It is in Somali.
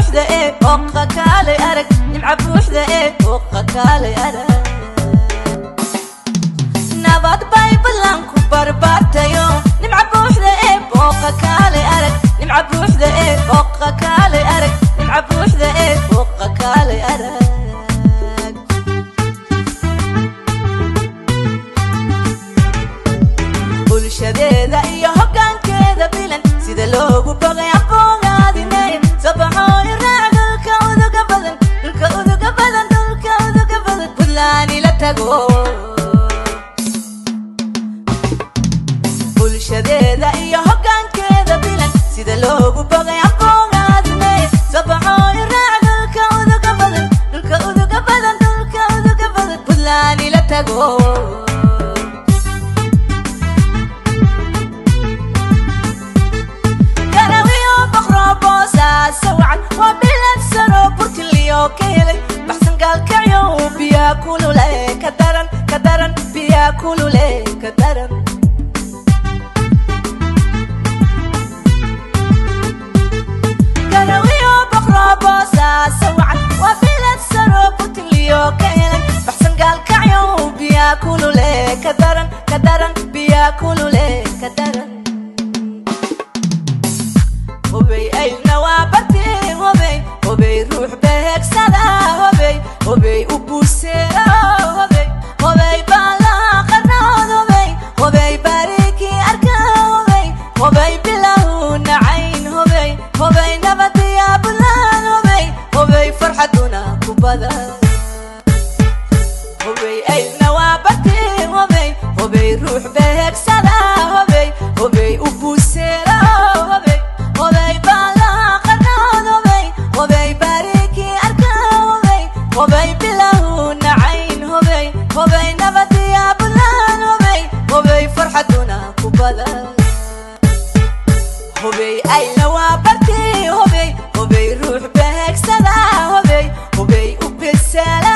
Buuxda ee booqa kaalay arag, nimca buuxda ee booqa kaalay arag. Nabad bay ballan ku barbaartayo, nimca buuxda ee booqa kaalay arag, nimca buuxda ee booqa kaalay arag, nimca buuxda ee booqa kaalay arag. Bulshadeeda iyo hoggaankeeda bilan sida loogu bogay aqoogaadinay. Sabaxoo iraac dhulka uduga badan, dhulka uduga badan, dhulka uduga badan, Puntland ila tago. Bulshadeeda iyo hoggaankeeda bilan sida loogu bogay aqoogaadinay. Sabaxoo iraac dhulka uduga badan, dhulka uduga badan, dhulka uduga badan, Puntland ila tago. Garawiyo boqroboosaasa wacan waa bilad saro burtiliyo ka helay baxsan gaalkacyo, biyaa kulule ka daran, ka daran, biyaa kulule ka daran. Garawiyo boqroboosaasa wacan waa bilad saro burtiliyo ka helay baxsan gaalkacyo, biyaa kulule ka daran, ka daran, biyaa kulule ka daran. Hubey aylna waa bartay, hubey, hubey ruux beegsada, hubey, hubey u buuseera, hubey, hubey baalaha qarnood, hubey, hubey barikii arka, hubey, hubey bilahu nacayn, hubey, hubey nabadiya bulaan, hubey, hubey farxaduna ku badan. Hubey aylna waa bartay, hubey, hubey ruux beegsada, hubey, hubey u buuseera, hubey, hubey baalaha qarnood, hubey, hubey barikii arka, hubey, hubey bilahu nacayn, hubey, hubey nabadiya bulaan, hubey, hubey farxaduna ku badan. Hubey ayla waa bartay, hubey, hubey ruux beegsada, hubey, hubey u besala.